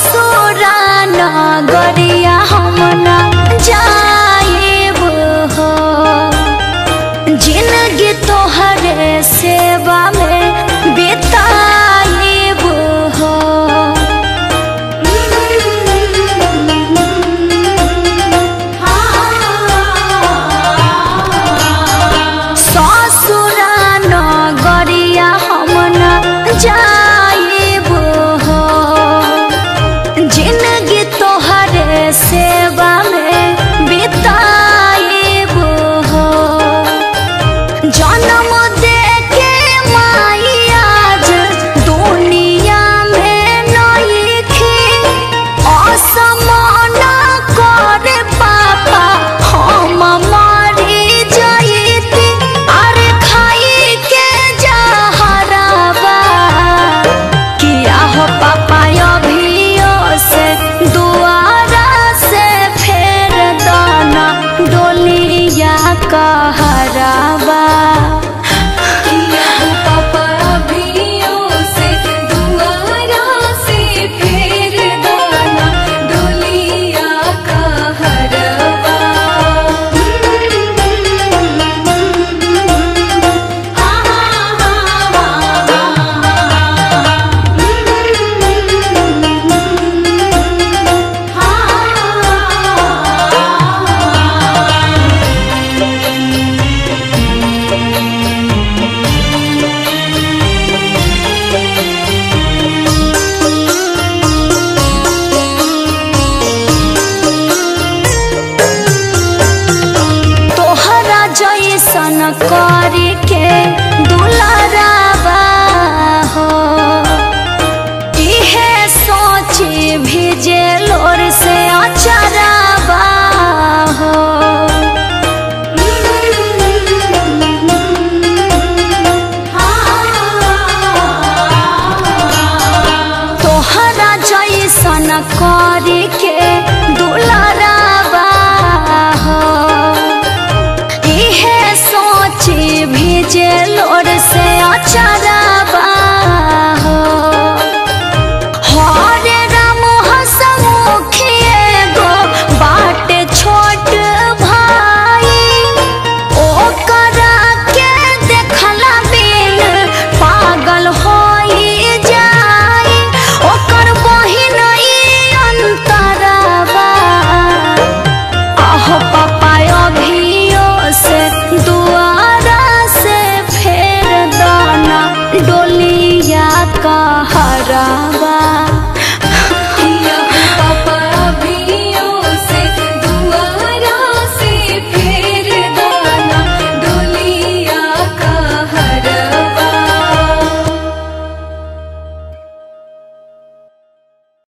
ससुरा नगरिया हम ना जाइब हो। जिंदगी तोहरे सेवा में बिताइब हो। ससुरा नगरिया हम ना जाइब हो। जिंदगी तोहरे सेवा में बिताइब हो। जन्म दे के माई आज दुनिया में नइखे, असमान करे पापा हम मरी जाइती। अरे खाई के जहरबा किया हो पापा अभियो से दुआरा से फेर दाना डोलिया कहरावा। किया हो पापा अभियो से दुआरा से फेर दाना डोलिया कहरवा। तोहरा जैसन करके दुलारावा हो, इहे सोच भेजे लोर से अचरावा हो। तोहरा जैसन कर